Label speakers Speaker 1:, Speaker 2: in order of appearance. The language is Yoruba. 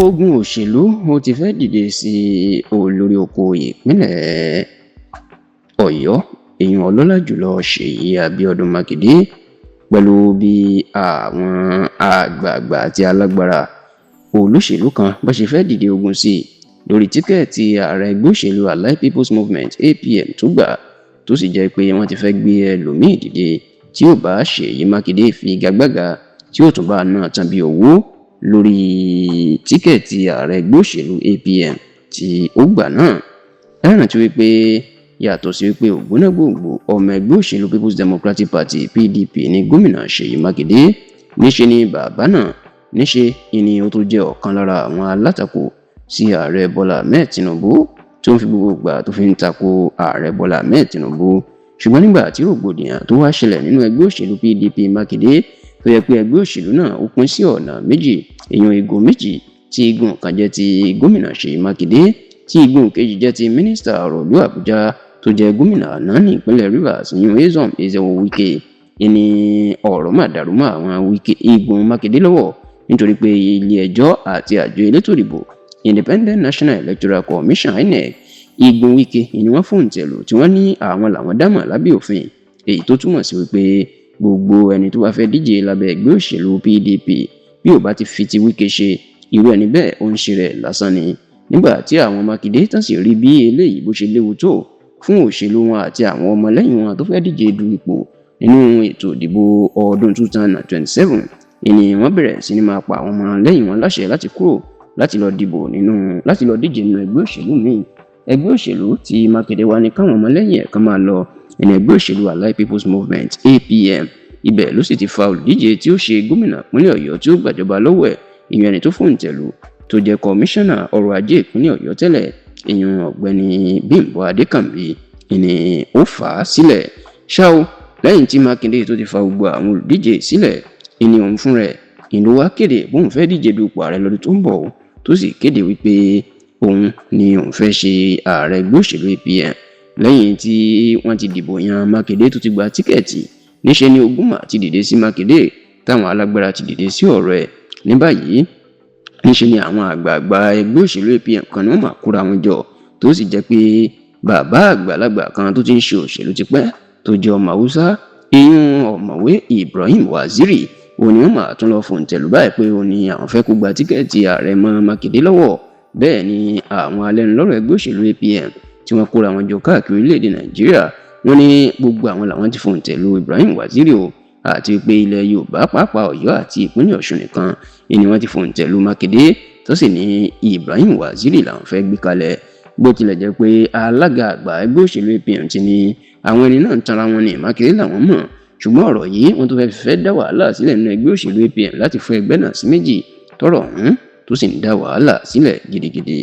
Speaker 1: Ogun òṣèlú ó ti fẹ́ dìde sí olórí oko ìpínlẹ̀ Ọ̀yọ́, èèyàn ọlọ́lá jùlọ Ṣèyí Abíọ́dún Mákindé, pẹ̀lú bí àwọn àgbààgbà àti alágbára olóṣèlú kan bó ṣe fẹ́ dìde ogun sí i lórí ticket ààrẹ ẹgbẹ́ òṣèlú Allied People's Movement, APM, tó gbà, tó sì jẹ́ pé wọ́n ti fẹ́ gbé ẹlòmíì dìde tí ó bá Ṣèyí Mákindé figagbága, tí ó tún bá náà tán bí owó lórí ticket ààrẹ ẹgbẹ́ òṣèlú APM tí ó gbà náà. Ẹ rántí wípé yàtọ̀ sí wípé ògbónágbòǹgbò ọmọ ẹgbẹ́ òṣèlú People's Democratic Party, PDP, ní gómìnà Ṣèyí Mákindé, níṣe ni bàbá náà níṣe ni ó tó jẹ́ ọ̀kan lára àwọn alátakò sí ààrẹ Bọ́lá Ahmed Tinubu, tó ń fi gbogbo ìgbà tó fi ń tako ààrẹ Bọ́lá Ahmed Tinubu. Ṣùgbọ́n nígbà tí rògbòdìyàn tó wá ṣẹlẹ̀ nínú ẹgbẹ́ òṣèlú PDP Mákindé, tó yẹ pé ẹgbẹ́ òṣèlú náà ó pín sí ọ̀nà méjì, èèyàn igun méjì, tí igun kan jẹ́ ti gómìnà Ṣèyí Mákindé, tí igun kejì jẹ́ ti mínísítà ọ̀rọ̀ ìlú Àbújá tó jẹ́ gómìnà àná ní ìpínlẹ̀ Rivers, ìyún Nyesom Ezenwo Wike, ìní ọ̀rọ̀ mà dàrú mọ́ àwọn Wike igun Mákindé lọ́wọ́, nítorí pé ilé ẹjọ́ àti àjọ elétò ìdìbò, Independent National Electoral Commission, INEC, igun Wike ni wọ́n fòǹtẹ̀ lù, tí wọ́n ní àwọn làwọn dámọ̀ lábẹ́ òfin, èyí tó túmọ̀ sí wípé gbogbo ẹni tó bá fẹ́ díje lábẹ́ ẹgbẹ́ òṣèlú PDP, bí ò bá ti fi ti Wike ṣe, irú ẹni bẹ́ẹ̀ ó ń ṣe rẹ̀ lásán ni. Nígbà tí àwọn Mákindé tán sì rí bí eléyìí bó ṣe léwu tó fún òṣèlú wọn àti àwọn ọmọlẹ́yìn wọn tó fẹ́ díje du ipò nínú ètò ìdìbò ọdún 2027, ìní wọ́n bẹ̀rẹ̀ sí ní máa pa àwọn ọmọlẹ́yìn wọn láṣẹ láti kúrò, láti lọ dìbò nínú, láti lọ díje nínú ẹgbẹ́ òṣèlú míì. Ẹgbẹ́ òṣèlú tí Mákindé wá ní káwọn ọmọlẹ́yìn ẹ̀ kan máa lọ nínú ẹgbẹ́ òṣèlú Allied People's Movement, APM, ibẹ̀ ló sì ti fa olùdíje tí ó ṣe gómìnà ìpínlẹ̀ Ọ̀yọ́ tí ó gbàjọba lọ́wọ́ ẹ̀, ìyẹn ẹni tó fòǹtẹ̀lù tó jẹ́ kọmíṣánná ọrọ̀ ajé ìpínlẹ̀ Ọ̀yọ́ tẹ́lẹ̀, ìyẹn ọ̀gbẹ́ni Bímbọ́ Adékànbí, ìní ó fà á sílẹ̀. Ṣá o, lẹ́yìn tí Mákindé tó ti fa gbogbo àwọn olùdíje sílẹ̀, ìní òun fún rẹ̀ ìlú wa kéde bóun fẹ́ díje dupò ààrẹ lọ́dún tó ń bọ̀, tó sì kéde wípé òun ni òun fẹ́ ṣe ààrẹ ẹgbẹ́ òṣèlú APM. Lẹ́yìn tí wọ́n ti dìbò yan Mákindé tó ti gba ticket, níṣẹ́ ni ogun mà ti dìde sí Mákindé, táwọn alágbára ti dìde sí ọ̀rọ̀ ẹ̀. Ní báyìí, níṣẹ́ ni àwọn àgbààgbà ẹgbẹ́ òṣèlú APM kan ní wọ́n máa kóra wọn jọ, tó sì jẹ́ pé bàbá àgbàlagbà kan tó ti ń ṣe òṣèlú tipẹ́, tó jẹ́ ọmọ Haúsá, ìyún ọ̀mọ̀wé Ibrahim Waziri, òun ni wọ́n máa tún lọ fòǹtẹ̀lù báyìí pé òun ni àwọn fẹ́ kó gba ticket ààrẹ mọ́ Mákindé lọ́wọ́. Bẹ́ẹ̀ ni àwọn alẹ́nulọ́rọ̀ ẹgbẹ́ òṣèlú APM tí wọ́n kóra wọn jọ káàkiri orílẹ̀-èdè Nàìjíríà, wọ́n ní gbogbo àwọn làwọn ti fòǹtẹ̀lù Ibrahim Waziri o, àti pé ilẹ̀ Yorùbá, pàápàá Ọ̀yọ́ àti ìpínlẹ̀ Ọ̀ṣun nìkan ni wọ́n ti fòǹtẹ̀lù Mákindé, tó sì ní Ibrahim Waziri làwọn fẹ́ gbé kalẹ̀. Bó tilẹ̀ jẹ́ pé alága àgbà ẹgbẹ́ òṣèlú APM ti ní àwọn ẹni náà ń tanra wọn ní, Mákindé làwọn mọ̀, ṣùgbọ́n ọ̀rọ̀ yìí, wọ́n tó fẹ́ fẹ́ dá wàhálà sílẹ̀ nínú ẹgbẹ́ òṣèlú APM láti fọ́ ẹgbẹ́ náà sí méjì, tọ́rọ̀ ọ̀hún tó sì ń dá wàhálà sílẹ̀ gidigidi.